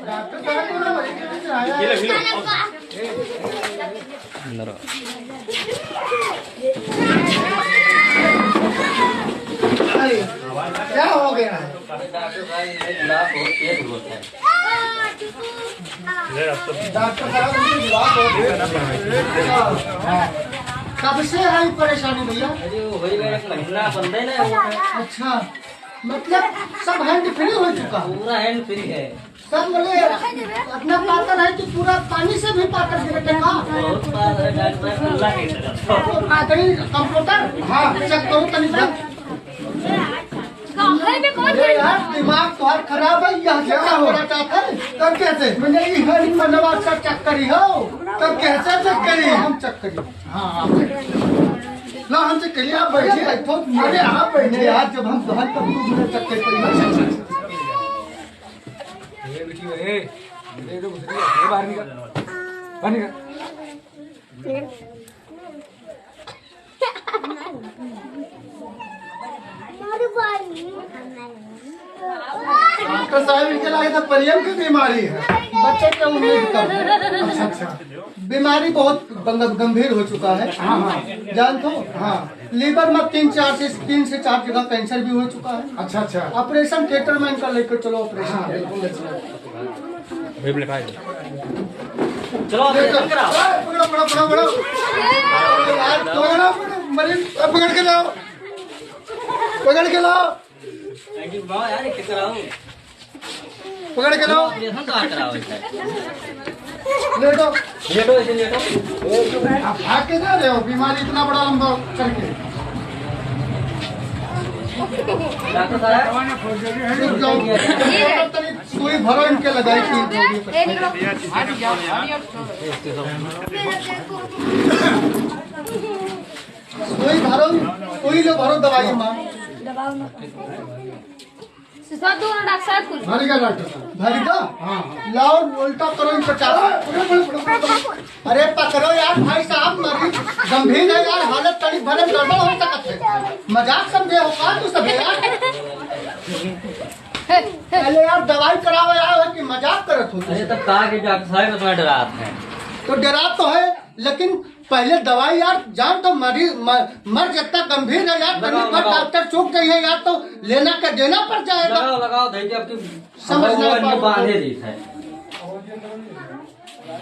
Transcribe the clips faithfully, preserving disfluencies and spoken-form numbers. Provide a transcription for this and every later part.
डॉक्टर साहब को ना मरीज लेके आया है। अंदर आओ। अरे, क्या हो गया है? डॉक्टर साहब, उनकी जुबान बहुत तेज है। हाँ। कब से है ये परेशानी भैया? अरे, वो वही एक महीना बंद है ना, वो है। अच्छा, मतलब सब हैंड फ्री हो चुका है? पूरा हैंड फ्री है। सब बोले अपना पातर है कि पूरा पानी से भी पातर गिरे थे का? बहुत पातर है, डॉक्टर साहब, अल्लाह की तरफ। तो पातरी कंप्यूटर, हाँ, चेक करो तनी सा। अरे यार, दिमाग तोहार खराब है, यहाँ से क्या हो? बोला चाहता है? तब कैसे? मैंने ये हरी मनवा का चेक करी हो। तब कैसे चेक करी? हम चेक करी। हाँ, आप चेक करी। ला, हम चेक करिए, आप बैठिए। अरे, आप बैठिए। अरे, आप बैठिए। यार, जब हम बाहर तब तो मुझे चेक करिए। अच्छा, अच्छा, अच्छा। ए, बेटी, ए, ए, तो घुस रही है, ए, बाहर निकल, बाहर निकल। डॉक्टर साहब, इनके लगे तो प्रेम की बीमारी है, बच्चे के उम्मीद कम। अच्छा, अच्छा। बीमारी बहुत गंग-, गंभीर हो चुका है। हाँ, हाँ। जानत हो? हाँ। लिवर में तीन चार से, तीन से चार जगह कैंसर भी हो चुका है। अच्छा, अच्छा। ऑपरेशन थिएटर में इनका लेकर चलो, ऑपरेशन हाँ, थिएटर। बिल्कुल, बिल्कुल। चलो, ऑपरेशन कराओ। ए, पकड़ो, पकड़ो, पकड़ो, पकड़ो। यार, पकड़ो, मरीज, पकड़ के लाओ। पकड़ के लाओ। थैंक यू, बाबा यार, ये कराओ। पकड़ के लाओ। ऑपरेशन तो आ कराओ इधर। लेटो। लेटो, इसे लेटो। आप भाग के जा रहे हो, बीमारी इतना बड़ा लंबा करके। डॉक्टर साहब। रुक जाओ। सुई भरो इनके लगाई थी। ए, निकलो। सुई भरो, सुई लो भरो दवाई माँ। सिसवा दो ना डॉक्टर साहब कुल। भरी का डॉक्टर साहब? भरी का? हाँ, हाँ। लाओ, उल्टा करो इनको चार। अरे पकड़ो यार भाई साहब, मरीज गंभीर है यार, हालत तनी भरे गड़बड़ हो सकत है। मजाक समझे हो का तू सब यार? अरे यार दवाई करावे आए हो कि मजाक करत हो? अरे तब कहा कि डॉक्टर साहब इतना डरात है। तो डरात तो है, लेकिन पहले दवाई यार, जान तो मरी-, म-, मर जितना गंभीर है यार, लगाओ, तनी पर लगाओ। डॉक्टर चूक गई है यार, तो लेना का देना पड़ जाएगा। लगाओ, लगाओ, धैर्य आपकी समझ वो नहीं इनके पा बांधे रहे। दी है।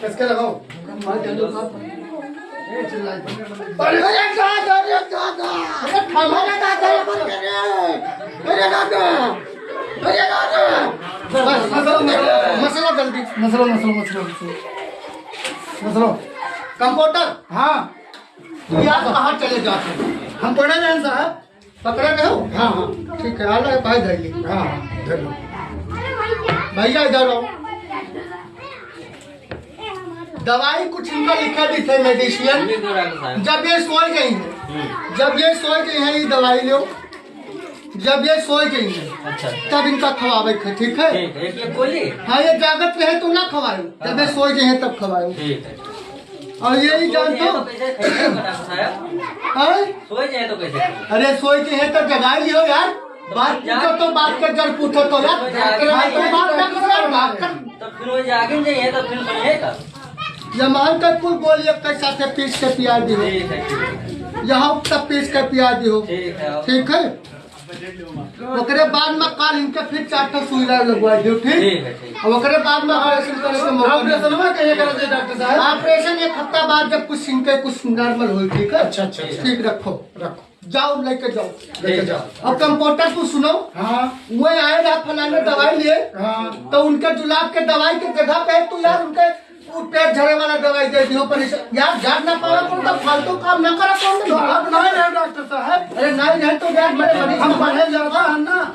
किसके लगाओ? ए, चिल्लाई। अरे दादा, अरे दादा। अरे थामा रे दादा, अरे दादा। अरे दादा। बस, मसला, मसला जल्दी। मसला, मसला, मसला, मसला। मसला। कंपाउंडर। हाँ। तू यार कहाँ चले जाते हो? हम पकड़े रहे साहब। पकड़े रहे हो? हाँ, हाँ। ठीक है, आला है, भाई धर ली। हाँ, हाँ, धर लो। भैया इधर आओ। दवाई कुछ इनका लिखा दी थे, मेडिसिन। लिख दो डॉक्टर साहब। जब ये सोए गई है, हम्म। जब ये सोए गई है, ये दवाई लो। जब ये सोए गई है, अच्छा। तब इनका खवावे के, ठीक है? ठीक है, एक, एक गोली? हाँ, ये जागत रहे तो ना खवायो, जब ये हाँ। सोए गई है तब खवायो। ठीक है। और ये ही सोए जान जाए तो तो। कैसे खाएगा डॉक्टर साहब? हाँ? सोए जाए तो कैसे खाएगा? अरे सोए के है तो जगाई लियो यार। बात पूछो तो बात कर, जर पूछो तो यार। सोए जाए। हाँ, तो बात ना करो यार, बात कर। तो फिर वो जागे नहीं है तो फिर सोएगा? ये मान कर कुल गोली एक साथ पीस के पिया दी हो। ठीक है, ठीक है। यहाँ सब पीस के पिया दी हो। ठीक है। ठीक है? ओकरे बाद में काल इनके फिर चार ठो सुई लगवाई दियो, ठीक? ठीक है, ठीक। अब ओकरे बाद में ऑपरेशन करे के मौका ऑपरेशन मिले। में कहिए करे थे डॉक्टर साहब? ऑपरेशन एक हफ्ता बाद जब कुछ इनके कुछ नॉर्मल होई, ठीक है? अच्छा, अच्छा, अच्छा। ठीक, रखो, रखो। जाओ, लेके जाओ। लेके जाओ। अब कंपाउंडर तू सुनो। हाँ। वो आए रहा फलाने दवाई लिए। हाँ। तो उनके जुलाब के दवाई के जगह पे तू यार उनके वो पेट झरे वाला दवाई दे दियो, परेशान। यार, जान ना पावा, कौन सा फालतू काम ना करा, कौन सा तो आप ना रहे डॉक्टर साहब। अरे, नहीं रहे तो यार, मेरे मरीज हम पढ़े ज्यादा है ना।